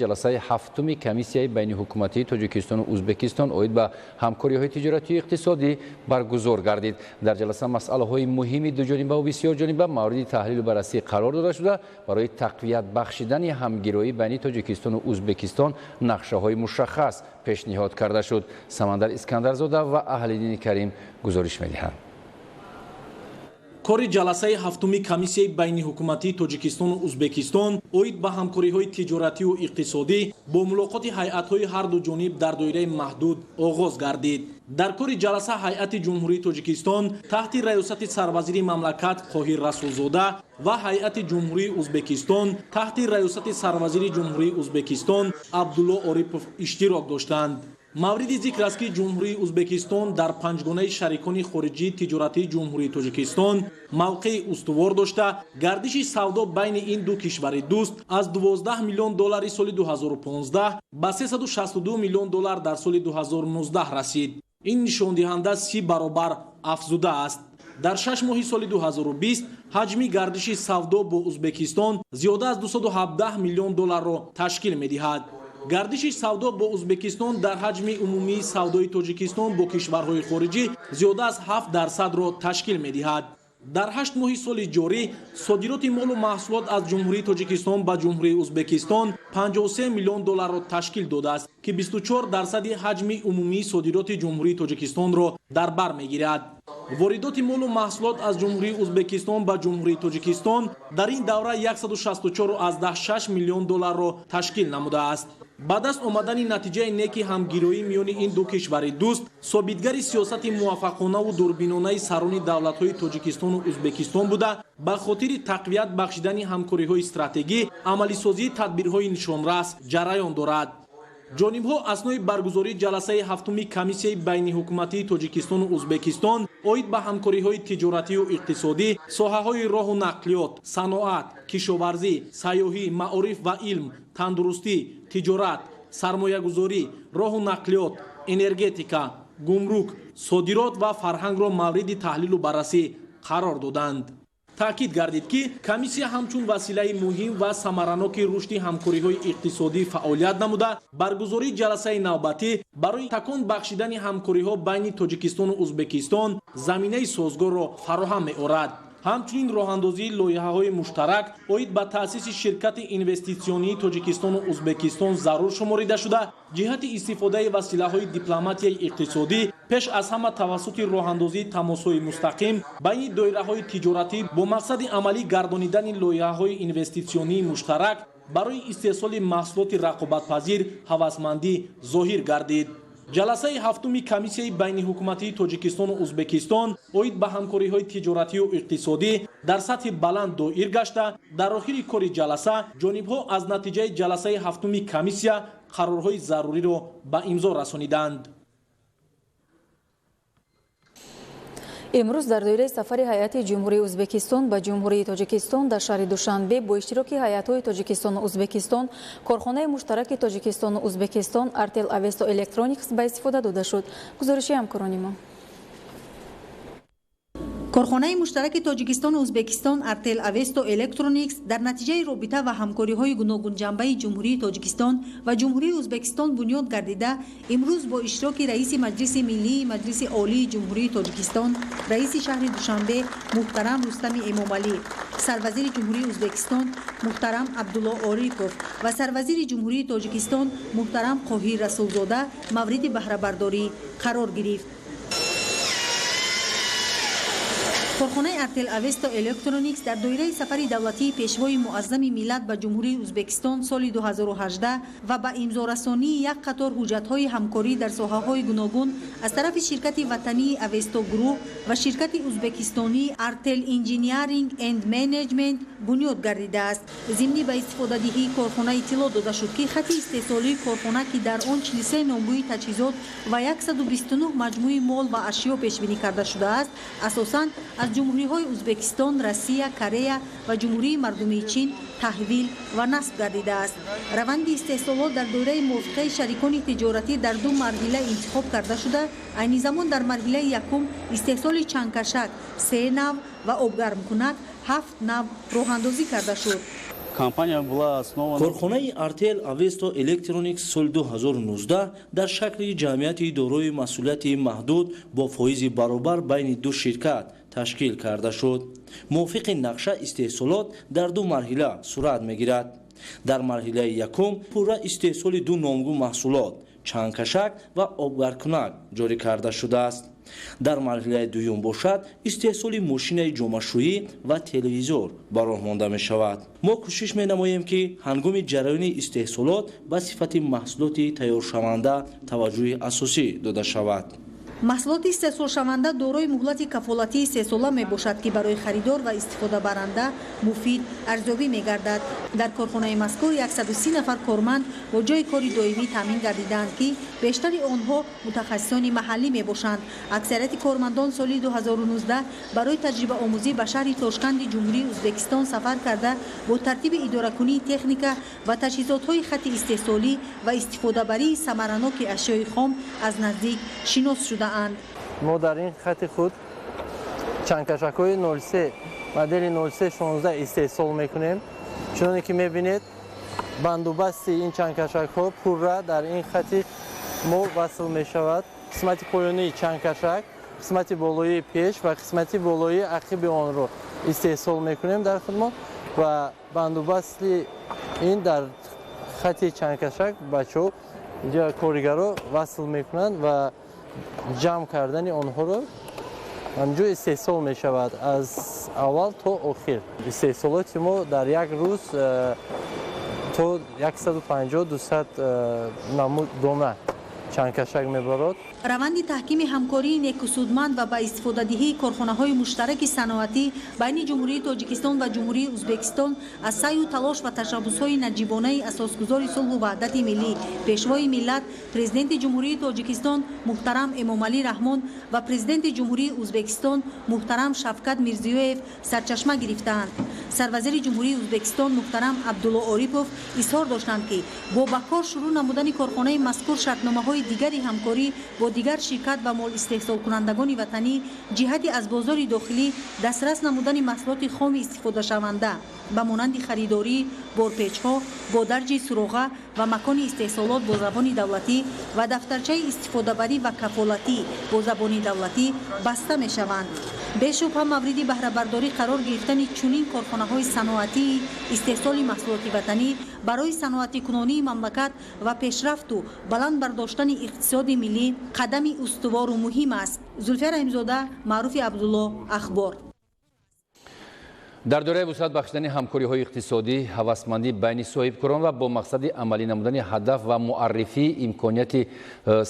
Ҷаласаи ҳафтуми комиссияи байниҳукуматии Тоҷикистону Узбекистон оид ба ҳамкориҳои тиҷоратию иқтисодӣ баргузор гардид. Дар ҷаласа масъалаҳои муҳими дуҷонибаву бисёрҷониба мавриди таҳлилу баррасӣ қарор дода шуда, барои тақвият бахшидани ҳамгироӣ байни Тоҷикистону Узбекистон нақшаҳои мушаххас пешниҳод карда шуд. Самандар Искандарзода ва Аҳлиддини Карим гузориш медиҳанд. Кори ҷаласаи ҳафтуми комиссияи байниҳукуматии Тоҷикистону Узбекистон оид ба ҳамкориҳои тиҷоратию иқтисодӣ бо мулоқоти ҳайатҳои ҳарду ҷониб дар доираи маҳдуд оғоз гардид. Дар кори ҷаласа ҳайати Ҷумҳурии Тоҷикистон таҳти раёсати сарвазири мамлакат Қоҳир Расулзода ва ҳайати Ҷумҳурии Узбекистон таҳти раёсати сарвазири Ҷумҳурии Узбекистон Абдулло Орипов иштирок доштанд. Мавриди зикр аст, ки Ҷумҳурии Узбекистон дар панҷгонаи шарикони хориҷии тиҷоратии Ҷумҳурии Тоҷикистон мавқеи устувор дошта, гардиши савдо байни ин ду кишвари дӯст аз 12 миллион доллари соли 2015 ба 362 миллион доллар дар соли 2019 расид. Ин нишондиҳанда 30 баробар афзудааст. Дар 6 моҳи соли 2020 ҳаҷми гардиши савдо бо Узбекистон зиёда аз 217 миллион долларро ташкил медиҳад. Гардиши савдо бо Узбекистон дар ҳаҷми умумии савдои Тоҷикистон бо кишварҳои хориҷӣ зиёда аз 7%-ро ташкил медиҳад. Дар 8 моҳи соли ҷорӣ содироти молу маҳсулот аз Ҷумҳурии Тоҷикистон ба Ҷумҳурии Узбекистон 53 миллион долларро ташкил додааст, ки 24 дарсади ҳаҷми умумии содироти Ҷумҳурии Тоҷикистонро дар бар мегирад. Воридоти молу маҳсулот аз Ҷумҳурии Узбекистон ба Ҷумҳурии Тоҷикистон дар ин давра 164,6 миллион долларро ташкил намудааст. Ба даст омадани натиҷаи неки ҳамгироӣ миёни ин ду кишвари дӯст собитгари сиёсати муваффақонаву дурбинонаи сарони давлатҳои Тоҷикистону Узбекистон буда, ба хотири тақвият бахшидани ҳамкориҳои стратегӣ амалисозии тадбирҳои нишонрас ҷараён дорад. Ҷонибҳо аснои баргузории ҷаласаи ҳафтуми комиссияи байниҳукуматии Тоҷикистону Узбекистон оид ба ҳамкориҳои тиҷоратию иқтисодӣ соҳаҳои роҳу нақлиёт, саноат, кишоварзӣ, сайёҳӣ, маориф ва илм, тандурустӣ, тиҷорат, сармоягузорӣ, роҳу нақлиёт, энергетика, гумрук, содирот ва фарҳангро мавриди таҳлилу баррасӣ қарор доданд. Таъкид гардид, ки комиссия ҳамчун василаи муҳим ва самараноки рушди ҳамкориҳои иқтисодӣ фаъолият намуда, баргузории ҷаласаи навбатӣ барои такон бахшидани ҳамкориҳо байни Тоҷикистону Узбекистон заминаи созгорро фароҳам меорад. Ҳамчунин роҳандозии лоиҳаҳои муштарак оид ба таъсиси ширкати инвеститсионии Тоҷикистону Узбекистон зарур шуморида шуда, ҷиҳати истифодаи василаҳои дипломатияи иқтисодӣ, пеш аз ҳама тавассути роҳандозии тамосҳои мустақим байни доираҳои тиҷоратӣ бо мақсади амалӣ гардонидани лоиҳаҳои инвеститсионии муштарак барои истеҳсоли маҳсулоти рақобатпазир ҳавасмандӣ зоҳир гардид. Ҷаласаи ҳафтуми комиссияи байниҳукуматии Тоҷикистону Узбекистон оид ба ҳамкориҳои тиҷоратию иқтисодӣ дар сатҳи баланд доир гашта, дар охири кори ҷаласа ҷонибҳо аз натиҷаи ҷаласаи ҳафтуми комиссия қарорҳои заруриро ба имзо расониданд. Имрӯз дар доираи сафари ҳайати Ҷумҳурии Узбекистон ба Ҷумҳурии Тоҷикистон дар шаҳри Душанбе бо иштироки ҳайатҳои Тоҷикистону Узбекистон корхонаи муштараки Тоҷикистону Узбекистон Артел Авесто Электроникс ба истифода дода шуд. Гузориши ҳамкорони мо. Корхонаи муштараки Тоҷикистону Узбекистон Артел Авесто Электроникс дар натиҷаи робита ва ҳамкориҳои гуногунҷанбаи Ҷумҳурии Тоҷикистон ва Ҷумҳурии Узбекистон бунёд гардида, имрӯз бо иштироки раиси Маҷлиси Миллии Маҷлиси Олии Ҷумҳурии Тоҷикистон, раиси шаҳри Душанбе муҳтарам Рустами Эмомалӣ, сарвазири Ҷумҳурии Узбекистон муҳтарам Абдулло Орипов ва сарвазири Ҷумҳурии Тоҷикистон муҳтарам Қоҳир Расулзода мавриди баҳрабардорӣ қарор гирифт. Корхонаи Артел Авесто Электроникс дар доираи сафари давлатии Пешвои Муаззами миллат ба Ҷумҳурии Узбекистон соли 2018 ва ба имзорасонии як қатор ҳуҷҷатҳои ҳамкорӣ дар соҳаҳои гуногун аз тарафи ширкати ватании Авесто Гурӯҳ ва ширкати узбекистонии Артел Инжиниринг энд Менеҷмент бунёд гардидааст. Зимни ба истифодадиҳии корхона иттилоъ дода шуд, ки хати истеҳсолии корхона, ки дар он 43 номгӯи таҷҳизот ва 129 маҷмӯи мол ва ашё пешбинӣ карда шудааст, асосан аз ҷумҳуриҳои Узбекистон, Россия, Корея ва Ҷумҳурии Мардумии Чин таҳвил ва насб гардидааст. Раванди истеҳсолот дар доираи мувофиқаи шарикони тиҷоратӣ дар ду марҳила интихоб карда шуда, айни замон дар марҳилаи якум истеҳсоли чангкашак се нав ва обгармкунак ҳафт нав роҳандозӣ карда шуд. Компания была основана. Корхонаи Артел Авесто Электроникс соли 2019 дар шакли ҷамъияти дорои масъулияти маҳдуд бо фоизи баробар байни ду ширкат ташкил карда шуд. Мувофиқи нақша, истеҳсолот дар ду марҳила сурат мегирад. Дар марҳилаи якум пурра истеҳсоли ду номгӯ маҳсулот, чангкашак ва обгаркунак, ҷорӣ карда шудааст. Дар марҳилаи дуюм бошад, истеҳсоли мошинаи ҷомашӯӣ ва телевизор ба роҳ монда мешавад. Мо кӯшиш менамоем, ки ҳангоми ҷараёни истеҳсолот ба сифати маҳсулоти тайёршаванда таваҷҷӯҳи асосӣ дода шавад. Маҳсулоти истеҳсолшаванда дорои муҳлати кафолатии сесола мебошад, ки барои харидор ва истифодабаранда муфид арзёбӣ мегардад. Дар корхонаи мазкур 130 нафар корманд бо ҷойи кори доимӣ таъмин гардидаанд, ки бештари онҳо мутахассисони маҳаллӣ мебошанд. Аксарияти кормандон соли 2019 барои таҷрибаомӯзӣ ба шаҳри Тошканди Ҷумҳурии Ӯзбекистон сафар карда, бо тартиби идоракунии техника ва таҷҳизотҳои хатти истеҳсолӣ ва истифодабарии самараноки ашёи хом аз наздик шинос шудаанд. Мо дар ин хати худ чангкашакҳои 03, модели 0316 истеҳсол мекунем. Чуноне ки мебинед, бандубасти ин чангкашакҳо пурра дар ин хати мо васл мешавад. Қисмати поёнии чангкашак, қисмати болоии пеш ва қисмати болоии ақиби онро истеҳсол мекунем дар худмон ва бандубасти ин дар хати чангкашак бачаҳо, инҷа коригаро васл мекунанд ва ҷамъ кардани онҳоро ҳамҷо истеҳсол мешавад аз аввал то охир. Истеҳсолоти мо дар як рӯз то 150-200 намуд дона чангкашак мебарод. Раванди таҳкими ҳамкории некусудманд ва ба истифодадиҳии корхонаҳои муштараки саноатӣ байни Ҷумҳурии Тоҷикистон ва Ҷумҳурии Ӯзбекистон аз саъю талош ва ташаббусҳои наҷибонаи асосгузори сулҳу ваҳдати миллӣ, Пешвои миллат, Президенти Ҷумҳурии Тоҷикистон муҳтарам Эмомалӣ Раҳмон ва Президенти Ҷумҳурии Ӯзбекистон муҳтарам Шавкат Мирзиёев сарчашма гирифтаанд. Сарвазири Ҷумҳурии Ӯзбекистон муҳтарам Абдулло Орипов изҳор доштанд, ки бо ба кор шурӯъ намудани корхонаи мазкур шартномаҳои дигари ҳамкорӣ бо дигар ширкат ва молистеҳсолкунандагони ватанӣ ҷиҳати аз бозори дохилӣ дастрас намудани маҳсулоти хоми истифодашаванда ба монанди харидорӣ, борпечҳо бо дарҷи суроға ва макони истеҳсолот бо забони давлатӣ ва дафтарчаи истифодабарӣ ва кафолатӣ бо забони давлатӣ баста мешаванд. Бешубҳа, мавриди баҳрабардорӣ қарор гирифтани чунин корхонаҳои саноатии истеҳсоли маҳсулоти ватанӣ барои саноатикунонии мамлакат ва пешрафту баланд бардоштани иқтисоди миллӣ қадами устувору муҳим аст. Зулфия Раҳимзода, Маъруфи Абдулло, Ахбор. Дар доираи вусъат бахшидани ҳамкориҳои иқтисодӣ, ҳавасмандӣ байни соҳибкорон ва бо мақсади амалӣ намудани ҳадаф ва муаррифии имконияти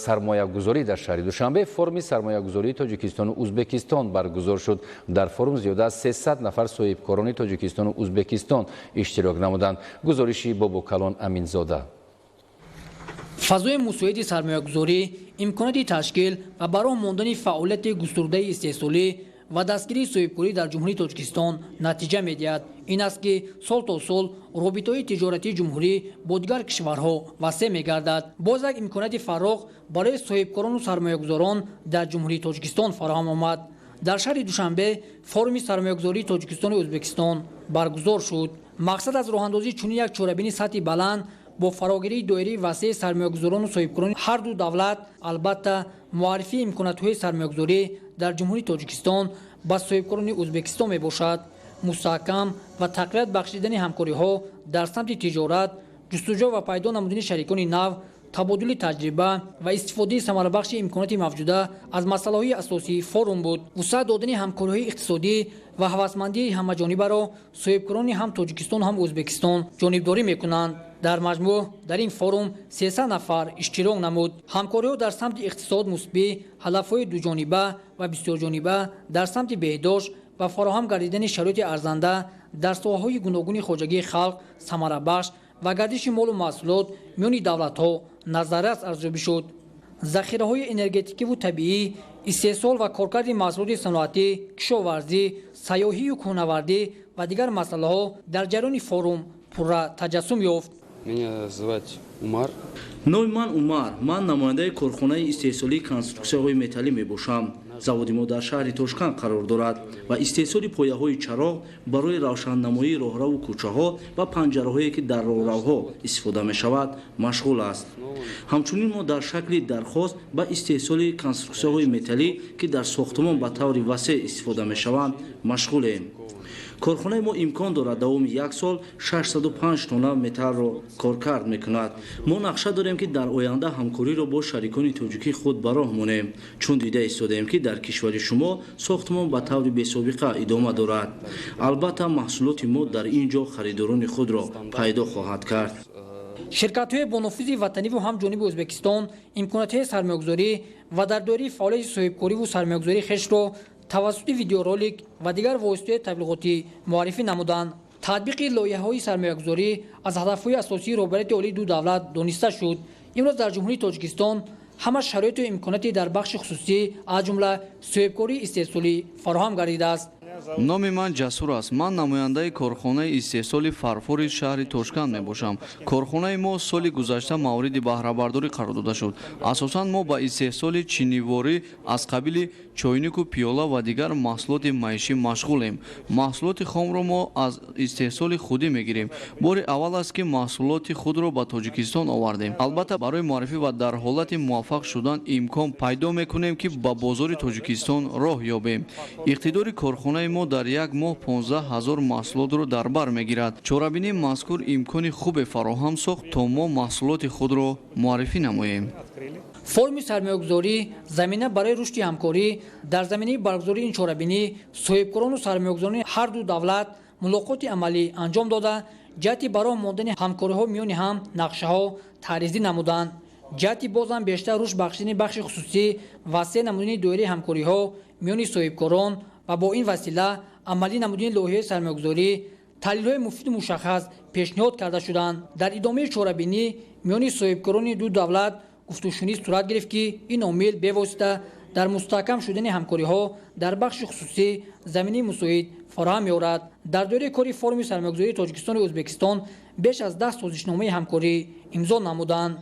сармоягузорӣ дар шаҳри Душанбе форуми сармоягузории Тоҷикистону Ӯзбекистон баргузор шуд. Дар форум зиёда аз 300 нафар соҳибкорони Тоҷикистону Ӯзбекистон иштирок намуданд. Гузориши Бобокалон Аминзода. Фазои мусоиди сармоягузорӣ, имконияти ташкил ва ба роҳ мондани фаъолияти густурдаи истеҳсолӣ ва дастгирии соҳибкорӣ дар Ҷумҳурии Тоҷикистон натиҷа медиҳад. Ин аст, ки сол то сол робитаҳои тиҷоратии ҷумҳурӣ бо дигар кишварҳо васеъ мегардад. Боз як имконияти фарох барои соҳибкорону сармоягузорон дар Ҷумҳурии Тоҷикистон фароҳам омад. Дар шаҳри Душанбе форуми сармоягузории Тоҷикистону Ӯзбекистон баргузор шуд. Мақсад аз роҳандозии чунин як чорабинии сатҳи баланд бо фарогирии доираи васеи сармоягузорону соҳибкорони ҳар ду давлат, албатта, муаррифии имкониятҳои сармоягузорӣ дар Ҷумҳурии Тоҷикистон ба соҳибкорони Ӯзбекистон мебошад. Мустаҳкам ва тақвият бахшидани ҳамкориҳо дар самти тиҷорат, ҷустуҷӯ ва пайдо намудани шарикони нав, табодули таҷриба ва истифодаи самарабахши имконоти мавҷуда аз масъалаҳои асосии форум буд. Вусъат додани ҳамкориҳои иқтисодӣ ва ҳавасмандии ҳамаҷонибаро соҳибкорони ҳам Тоҷикистон, ҳам Ӯзбекистон ҷонибдорӣ мекунанд. Дар маҷмӯъ дар ин форум 300 нафар иштирок намуд. Ҳамкориҳо дар самти иқтисод мусбӣ, ҳадафҳои дуҷониба ва бисёрҷониба дар самти беҳдошт ва фароҳам гардидани шароити арзанда дар соҳаҳои гуногуни хоҷагии халқ, самарабахш ва гардиши молу маҳсулот миёни давлатҳо назаррас арзёбӣ шуд. Захираҳои энергетикиву табиӣ, истеҳсол ва коркарди маҳсулоти саноатӣ, кишоварзӣ, сайёҳию кӯҳнавардӣ ва дигар масъалаҳо дар ҷараёни форум пурра таҷассум ёфт. Меня звать Умар. Номи ман Умар. Ман намояндаи корхонаи истеҳсолии конструксияҳои металлӣ мебошам. Заводи мо дар шаҳри Тошканд қарор дорад ва истеҳсоли пояҳои чароғ барои равшаннамоии роҳраву кӯчаҳо ва панҷараҳое ки дар роҳравҳо истифода мешавад машғул аст. Ҳамчунин мо дар шакли дархост ба истеҳсоли конструксияҳои металлӣ, ки дар сохтмон ба таври васеъ истифода мешаванд, машғулем. Корхонаи мо имкон дорад давоми як сол 605 тонна металлро коркард мекунад. Мо нақша дорем, ки дар оянда ҳамкориро бо шарикони тоҷикии худ ба роҳ монем, чун дида истодаем, ки дар кишвари шумо сохтмон ба таври бесобиқа идома дорад. Албатта, маҳсулоти мо дар ин ҷо харидорони худро пайдо хоҳад кард. Ширкатҳои бонуфузи ватаниву ҳам ҷониби Ӯзбекистон имкониятҳои сармоягузорӣ ва дар доираи фаъолияти соҳибкориву сармоягузории хешро тавассути видеоролик ва дигар воситаҳои таблиғотӣ муаррифӣ намуданд. Татбиқи лоиҳаҳои сармоягузорӣ аз ҳадафҳои асосии роҳбарияти олии ду давлат дониста шуд. Имрӯз дар Ҷумҳурии Тоҷикистон ҳама шароиту имконоти дар бахши хусусӣ, аз ҷумла соҳибкории истеҳсолӣ фароҳам гардидааст. Номи ман Ҷасур аст. Ман намояндаи корхонаи истеҳсоли фарфори шаҳри Тошканд мебошам. Корхонаи мо соли гузашта мавриди баҳрабардорӣ қарор дода шуд. Асосан мо ба истеҳсоли чиниворӣ аз қабили чойнику пиёла ва дигар маҳсулоти маишӣ машғулем. Маҳсулоти хомро мо аз истеҳсоли худӣ мегирем. Бори аввал аст, ки маҳсулоти худро ба Тоҷикистон овардем. Албатта, барои муаррифӣ ва дар ҳолати муваффақ шудан имкон пайдо мекунем, ки ба бозори Тоҷикистон роҳ ёбем. Иқтидори корхонаи мо дар як моҳ 15 ҳазор маҳсулотро дар бар мегирад. Чорабинии мазкур имкони хубе фароҳам сохт, то мо маҳсулоти худро муаррифӣ намоем. Форуми сармоягузорӣ замина барои рушди ҳамкорӣ. Дар заминаи баргузории ин чорабинӣ соҳибкорону сармоягузорони ҳар ду давлат мулоқоти амалӣ анҷом дода, ҷиҳати ба роҳ мондани ҳамкориҳо миёни ҳам нақшаҳо таҳризӣ намуданд. Ҷиҳати бозам бештар рушд бахшидани бахши хусусӣ, васеъ намудани доираи ҳамкориҳо миёни соҳибкорон ва бо ин васила амалӣ намудани лоиҳаи сармоягузорӣ таҳлилҳои муфиду мушаххас пешниҳод карда шуданд. Дар идомаи чорабинӣ миёни соҳибкорони ду давлат гуфтушунид сурат гирифт, ки ин омил бевосита дар мустаҳкам шудани ҳамкориҳо дар бахши хусусӣ заминаи мусоид фароҳам меорад. Дар доираи кори форуми сармоягузории Тоҷикистону Ӯзбекистон беш аз 10 созишномаи ҳамкорӣ имзо намуданд.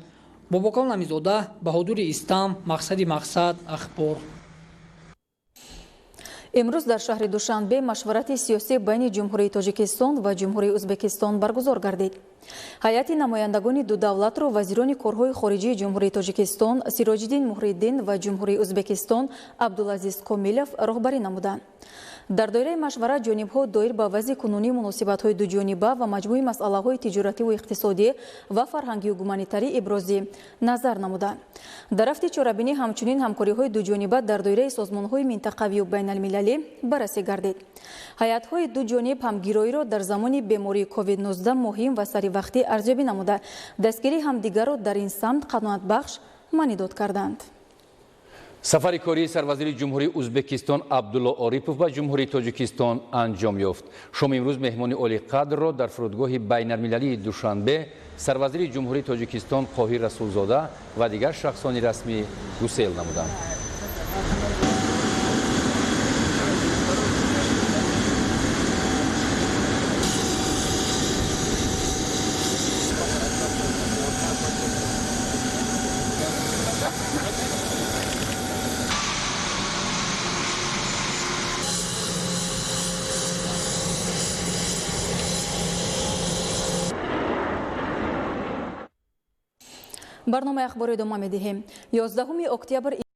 Бобокон Ламизода, Баҳодури Истам, Мақсади Мақсад, Ахбор. Имрӯз дар шаҳри Душанбе машварати сиёсӣ байни Ҷумҳурии Тоҷикистон ва Ҷумҳурии Ӯзбекистон баргузор гардид. Ҳайати намояндагони ду давлатро вазирони корҳои хориҷии Ҷумҳурии Тоҷикистон Сироҷиддин Муҳриддин ва Ҷумҳурии Ӯзбекистон Абдулазиз Комилов роҳбарӣ намуданд. Дар доираи машварат ҷонибҳо доир ба вазъи кунунии муносибатҳои дуҷониба ва маҷмӯи масъалаҳои тиҷоративу иқтисодӣ ва фарҳангию гуманитарӣ ибрози назар намуданд. Дар рафти чорабинӣ ҳамчунин ҳамкориҳои дуҷониба дар доираи созмонҳои минтақавию байналмилалӣ баррасӣ гардид. Ҳайатҳои ду ҷониб ҳамгироиро дар замони бемории COVID-19 муҳим ва саривақтӣ арзёбӣ намуда, дастгирии ҳамдигарро дар ин самт қаноатбахш маънидод карданд. Сафари кории сарвазири Ҷумҳурии Ӯзбекистон Абдулло Орипов ба Ҷумҳурии Тоҷикистон анҷом ёфт. Шоми имрӯз меҳмони олиқадрро дар фурудгоҳи байналмилалии Душанбе сарвазири Ҷумҳурии Тоҷикистон Қоҳир Расулзода ва дигар шахсони расмӣ гусел намуданд. Барномаи ахборо идома медиҳем. 11 октябр.